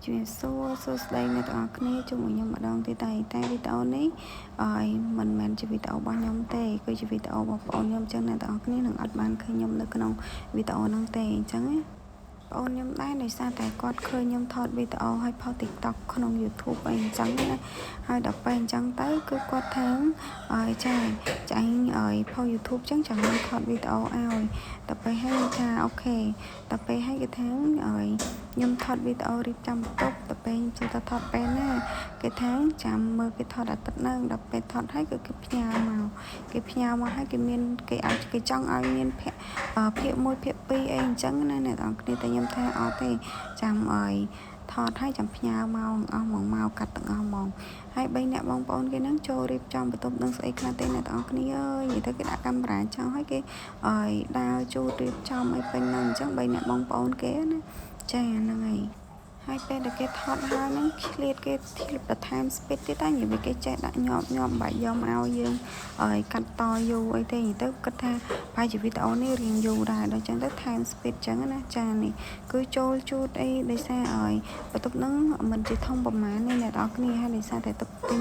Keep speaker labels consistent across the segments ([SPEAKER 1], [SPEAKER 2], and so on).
[SPEAKER 1] ជំរាបសួរសួស្តីអ្នកទាំងអស់គ្នាជាមួយខ្ញុំម្ដងទៀតតែតែវីដេអូនេះអយមិនមែនជាវីដេអូរបស់ខ្ញុំទេគឺជាវីដេអូរបស់ប្អូនខ្ញុំអញ្ចឹងអ្នកទាំងអស់គ្នានឹងអត់បានឃើញខ្ញុំនៅក្នុងវីដេអូហ្នឹងទេអញ្ចឹងណាប្អូនខ្ញុំដែរដោយសារតែគាត់ឃើញខ្ញុំថតវីដេអូឲ្យផុស TikTok ក្នុង YouTube អីអញ្ចឹងណាហើយដល់ពេលអញ្ចឹងទៅគឺគាត់ថាឲ្យចាចាញ់ឲ្យផុស YouTube អញ្ចឹងចាំខ្ញុំថតវីដេអូឲ្យដល់ពេលហើយថា OK ដល់ពេលហើយគេថាឲ្យខ្ញុំថតវីដេអូរៀបចំបន្ទប់ដល់ពេលខ្ញុំសួរថាថតពេលណាគេថាចាំមើលគេថតអាទិត្យហ្នឹងដល់ពេលថតហើយគឺគេផ្ញើមកគេផ្ញើមកហើយគេមានគេឲ្យគេចង់ឲ្យមានភាគភាគ1ភាគ2អីអញ្ចឹងណាអ្នកនរគ្នាតែខ្ញុំថាអត់ទេចាំឲ្យថតហើយចាំផ្ញើមកអស់ហ្មងមកកាត់ទាំងអស់ហ្មងហើយ3អ្នកបងប្អូនគេហ្នឹងចូលរៀបចំបន្ទប់នឹងស្អីខ្លះទេអ្នកទាំងអស់គ្នាអើយនិយាយទៅគេដាក់កាមេរ៉ាចោលហើយគេឲ្យដើរជូតរៀបចំអីពេញហ្នឹងអញ្ចឹង3អ្នកបងប្អូនគេណាចាហ្នឹងហើយហើយពេលដែលគេថតហើយហ្នឹងឆ្លៀតគេធ្លាប់បន្ថែម speed ទៀតតែនិយាយគេចេះដាក់ញាប់ញាប់បាច់យកមកឲ្យយើងឲ្យកាត់តយូរអីទេនិយាយទៅគិតថាប្រហែលជាវីដេអូនេះរៀងយូរដែរដល់ចឹងទៅថែម speed ចឹងណាចានេះគឺចូលជូតអីដោយសារឲ្យបន្ទប់ហ្នឹងមិនជាធំប្រហែលទេអ្នកនរគ្នាហើយដោយសារតែទឹកទិញ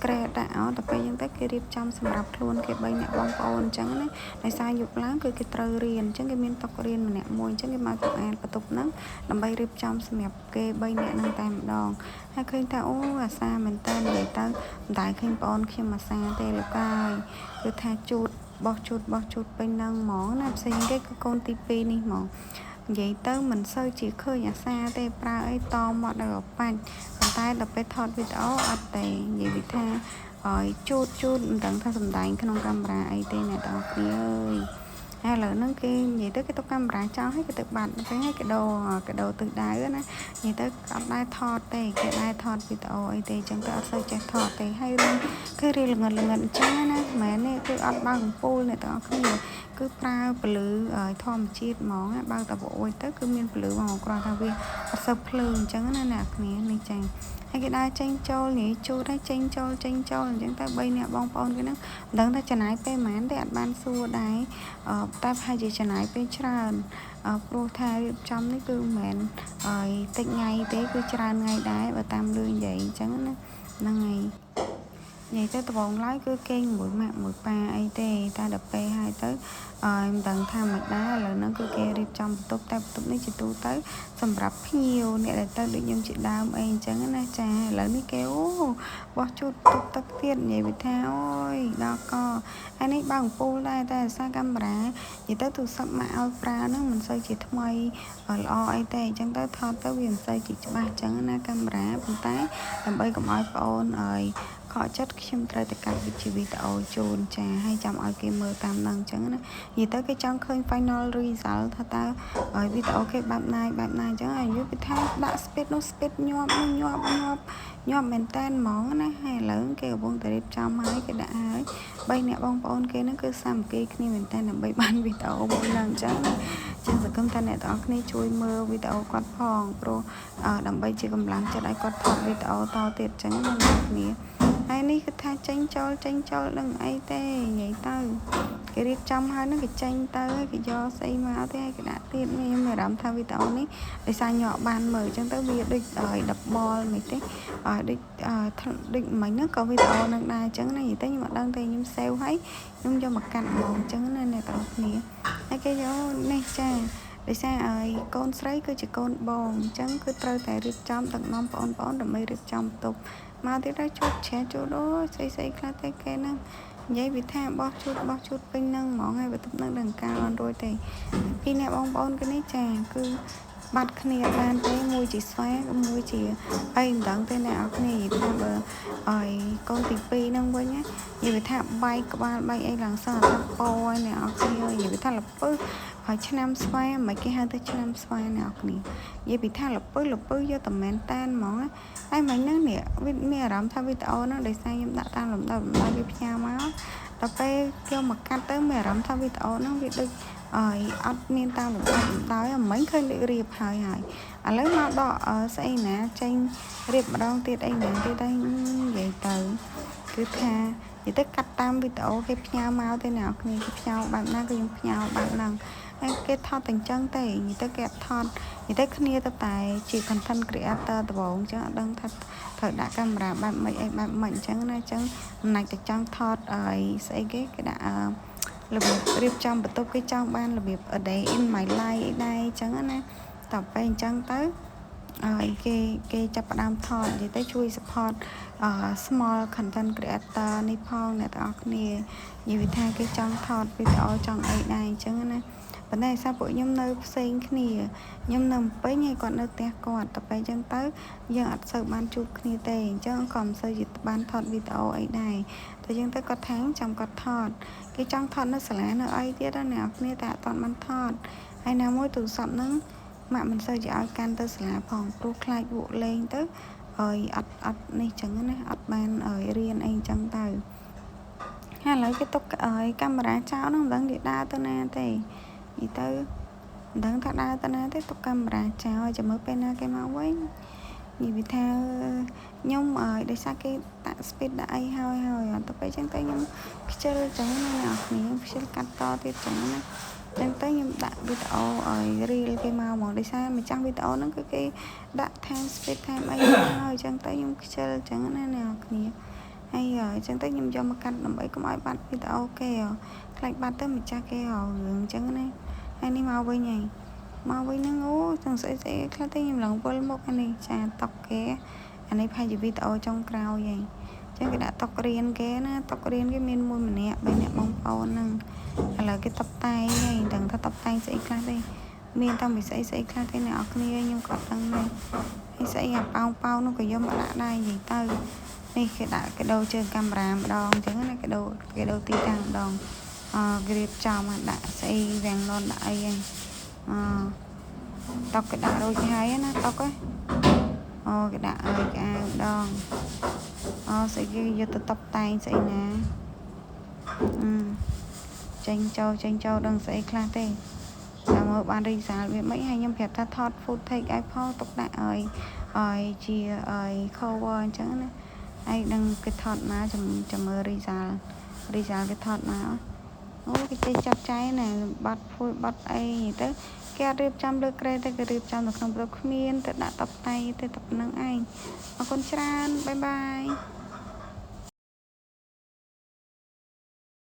[SPEAKER 1] ក្រែដាក់អត់ដល់ពេលចឹងទៅគេរៀបចំសម្រាប់ខ្លួនគេ3អ្នកបងប្អូនអញ្ចឹងណាដោយសារយប់ឡើងគឺគេត្រូវរៀនអញ្ចឹងគេមានតុរៀនម្នាក់មួយអញ្ចឹងគេមកសម្អាតបន្ទប់ហ្នឹងដើម្បីរៀបចំសម្រាប់គេ3នាក់ហ្នឹងតែម្ដងហើយឃើញថាអូអាសាមែនតើនិយាយទៅមិនដែលឃើញបងអូនខ្ញុំអាសាទេលោកកាយគឺថាជូតបោះជូតបោះជូតពេញហ្នឹងហ្មងណាផ្សេងគេគឺកូនទី2នេះហ្មងនិយាយទៅមិនសូវជាឃើញអាសាទេប្រើអីតមកដល់បាច់ប៉ុន្តែដល់ពេលថតវីដេអូអត់ទេនិយាយពីថាឲ្យជូតជូតមិនដឹងថាសំដែងក្នុងកាមេរ៉ាអីទេអ្នកទាំងអស់គ្នាអើយហើយឥឡូវហ្នឹងគេនិយាយទៅគេទុកកាមេរ៉ាចោលហើយគេទៅបាត់ទៅហើយគេដូរគេដូរទិសដៅណានិយាយទៅអត់ដែរថតទេគេដែរថតវីដេអូអីទេអញ្ចឹងទៅអត់សូវចេះថតទេហើយរឿងគេរៀលល្ងិតល្ងិតអញ្ចឹងណាមែនទេគឺអត់បើកអំពូលអ្នកទាំងអស់គ្នាគឺប្រើពន្លឺធម្មជាតិហ្មងបើកតែប្អួយទៅគឺមានពន្លឺហ្មងគ្រាន់តែវាអត់សូវភ្លឺអញ្ចឹងណាអ្នកគ្នានេះចាហើយគេដើរចេញចូលនិយាយជូតហើយចេញចូលចេញចូលអញ្ចឹងទៅ3នាក់បងប្អូនគេហ្នឹងមិនដឹងថាចំណាយពេលប៉ុន្មានទេអត់បានសួរដែរតែប្រហែលជាចំណាយពេលច្រើនព្រោះថារៀបចំនេះគឺមិនមែនឲ្យតិចថ្ងៃទេគឺច្រើនថ្ងៃដែរបើតាមលឺនិយាយអញ្ចឹងណាហ្នឹងហើយនិយាយទៅដំបូងឡើយគឺគេងមួយម៉ាក់មួយប៉ាអីទេតែដល់ពេលហើយទៅអឺមិនដឹងថាមិនដែរឥឡូវហ្នឹងគឺគេរៀបចំបន្ទប់តែបន្ទប់នេះជាទូទៅសម្រាប់ភ្ញៀវអ្នកដែលទៅដូចខ្ញុំជាដើមអីអញ្ចឹងណាចាឥឡូវនេះគេអូបោះជូតបន្ទប់ទឹកទៀតនិយាយវាថាអូយដល់កហើយនេះបើកអំពូលដែរតែសារកាមេរ៉ានិយាយទៅទូរស័ព្ទមកឲ្យប្រើហ្នឹងមិនសូវជាថ្មីល្អអីទេអញ្ចឹងទៅថតទៅវាមិនសូវជាច្បាស់អញ្ចឹងណាកាមេរ៉ាប៉ុន្តែដើម្បីកុំឲ្យប្អូនឲ្យខកចិត្តខ្ញុំត្រូវតែកាត់វិជាវីដេអូជូនចាហើយចាំឲ្យគេមើលតាមនឹងអញ្ចឹងណានិយាយទៅគេចង់ឃើញ final result ថាតើឲ្យវីដេអូគេបែបណាបែបណាអញ្ចឹងហើយយល់ពីថាដាក់ speed នោះ speed ញាប់នោះញាប់ញាប់ញាប់មែនតែនហ្មងណាហើយឥឡូវគេកំពុងតែរៀបចំហើយគេដាក់ហើយ3អ្នកបងប្អូនគេហ្នឹងគឺសាមគ្គីគ្នាមែនតែនដើម្បីបានវីដេអូមួយឡើងអញ្ចឹងណាចឹងសង្ឃឹមថាអ្នកទាំងអស់គ្នាជួយមើលវីដេអូគាត់ផងព្រោះដើម្បីជាកម្លាំងចិត្តឲ្យគាត់ថតវីដេអូតទៀតអញ្ចឹងណាអ្នកគ្នាហើយនេះគឺថាចេញចូលចេញចូលនឹងអីទេនិយាយទៅគេរៀបចំហើយនឹងគេចេញទៅគេយកស្អីមកទេហើយគេដាក់ទៀតខ្ញុំមានអារម្មណ៍ថាវីដេអូនេះដោយសារញក់បានមើលអញ្ចឹងទៅវាដូចឲ្យ double មិនទេឲ្យដូចដូចមិញហ្នឹងក៏វីដេអូនឹងដែរអញ្ចឹងណានិយាយទៅខ្ញុំអត់ដឹងទេខ្ញុំ save ហើយខ្ញុំយកមកកាត់ហ្មងអញ្ចឹងណាអ្នកទាំងអស់គ្នាហើយគេយកនេះចាដោយសារឲ្យកូនស្រីគឺជាកូនបងអញ្ចឹងគឺត្រូវតែរៀបចំដឹកនាំបងប្អូនដើម្បីរៀបចំបន្ទប់មកទៀតដល់ជួបជ្រះជួបអូស្អីស្អីខ្លះទេគេហ្នឹងនិយាយពីថាបោះជូតបោះជូតពេញហ្នឹងហ្មងហើយបន្ទប់ហ្នឹងដឹងកាលអត់រួចទេពីអ្នកបងប្អូនគេនេះចាគឺបាត់គ្នាបានទេមួយជាស្វាមួយជាអីមិនដឹងទេអ្នកនរគ្នានិយាយថាបើឲ្យកូនទី2ហ្នឹងវិញណានិយាយថាបែកក្បាលបែកអីឡើងសោះថាពោឲ្យអ្នកនរគ្នានិយាយថាលពឹសហើយឆ្នាំស្វាមិនគេហៅទៅឆ្នាំស្វាអ្នកនរគ្នានិយាយពីថាលពឹសលពឹសយកតែមែនតានហ្មងហើយមិញហ្នឹងនេះវាមានអារម្មណ៍ថាវីដេអូហ្នឹងដោយសារខ្ញុំដាក់តាមលំដាប់លំដោយវាផ្ញើមកដល់ពេលយកមកកាត់ទៅមានអារម្មណ៍ថាវីដេអូហ្នឹងវាដូចឲ្យអត់មានតាមលំដាប់លំដោយមិញឃើញដូចរៀបហើយហើយឥឡូវមកដកស្អីណាចេញរៀបម្ដងទៀតអីណាទៀតតែនិយាយទៅគឺថានិយាយទៅកាត់តាមវីដេអូគេផ្ញើមកទេអ្នកគ្នាគេផ្ញើបែបណាគឺខ្ញុំផ្ញើបែបហ្នឹងហើយគេថតតែអញ្ចឹងទេនិយាយទៅគេអត់ថត និយាយទៅគ្នាទៅតែជា content creator ដំបូងអញ្ចឹងអត់ដឹងថាត្រូវដាក់កាមេរ៉ាបែបម៉េចអីបែបម៉េចអញ្ចឹងណាអញ្ចឹងមិនណាច់តែចង់ថតអីស្អីគេគេដាក់របៀបរៀបចំបន្ទប់គេចង់បានរបៀប a day in my life អីដែរអញ្ចឹងណាតទៅពេលអញ្ចឹងទៅហើយគេគេចាប់ផ្ដើមថតនិយាយទៅជួយ support small content creator នេះផងអ្នកទាំងអស់គ្នានិយាយថាគេចង់ថតវីដេអូចង់អីដែរអញ្ចឹងណាប៉ុន្តែសារពួកខ្ញុំនៅផ្សេងគ្នាខ្ញុំនៅពេញហើយគាត់នៅផ្ទះគាត់តែពេលអញ្ចឹងទៅយើងអត់សូវបានជួបគ្នាទេអញ្ចឹងក៏មិនសូវជាបានថតវីដេអូអីដែរតែអញ្ចឹងទៅគាត់ថាចាំគាត់ថតគេចង់ថតនៅសាលានៅអីទៀតណាអ្នកគ្នាតែអត់ទាន់បានថតហើយណាមួយទូរស័ព្ទហ្នឹងម៉ាក់មិនសូវជាឲ្យកាន់ទៅសាលាផងព្រោះខ្លាចវក់លេងទៅហើយអត់អត់នេះចឹងណាអត់បានឲ្យរៀនអីចឹងទៅហើយឥឡូវគេទុកឲ្យកាមេរ៉ាចោលហ្នឹងមិនដឹងគេដើរទៅណាទេនិយាយទៅមិនដឹងថាដើរទៅណាទេទុកកាមេរ៉ាចោលចាំមើលពេលណាគេមកវិញនិយាយថាខ្ញុំឲ្យដោយសារគេដាក់ speed ដាក់អីហើយហើយអត់ទៅពេលចឹងទៅខ្ញុំខ្ជិលចឹងណាអ្នកគ្នាខ្ជិលកាត់តទៀតចឹងណាចឹងទៅខ្ញុំដាក់វីដេអូឲ្យ reel គេមកហ្មងដោយសារម្ចាស់វីដេអូហ្នឹងគឺគេដាក់ time speed time អីហើយចឹងទៅខ្ញុំខ្ជិលចឹងណាអ្នកគ្នាហើយអញ្ចឹងទៅខ្ញុំយកមកកាត់ដើម្បីកុំឲ្យបាត់វីដេអូគេខ្លាចបាត់ទៅម្ចាស់គេរករឿងអញ្ចឹងណាហើយនេះមកវិញហើយមកវិញហ្នឹងអូទាំងស្អីស្អីខ្លះទេខ្ញុំឡើងវិលមុខនេះចាតុកគេអានេះប្រហែលជាវីដេអូចុងក្រោយហើយអញ្ចឹងគេដាក់តុករៀនគេណាតុករៀនគេមានមួយម្នាក់បីអ្នកបងប្អូនហ្នឹងឥឡូវគេតុបតែងហើយមិនដឹងថាតុបតែងស្អីខ្លះទេមានតាំងពីស្អីស្អីខ្លះទេអ្នកនរគ្នាខ្ញុំក៏អត់ដឹងដែរហើយស្អីអាប៉ោងប៉ោងនោះក៏យកមកដាក់ដែរនិយាយទៅនេះគេដាក់គេដូរជើងកាមេរ៉ាម្ដងអញ្ចឹងណាគេដូរគេដូរទីតាំងម្ដងអគេរៀបចំដាក់ស្អីវាំងននដាក់អីហ្នឹងអតុកគេដាក់រួចហើយណាតុកហ៎អូគេដាក់ឲ្យគេអាវម្ដងអូស្អីគេយកទៅតុបតែងស្អីណាអឺចេញចូលចេញចូលដឹងស្អីខ្លះទេចាំមើលបាន result វាមិនហើយខ្ញុំប្រាប់ថាថត footage ឲ្យផងទុកដាក់ឲ្យឲ្យជាឲ្យ cover អញ្ចឹងណាហើយនឹងគេថតមកចាំមើល result គេថតមកអូគេចេះចាត់ចែងណាបាត់ភួយបាត់អីទៅគេអត់រៀបចំលើគ្រែទេគេរៀបចំនៅក្នុងបន្ទប់គ្មានទៅដាក់តុបតែងទេតែប៉ុណ្្នឹងឯងអរគុណច្រើន bye bye.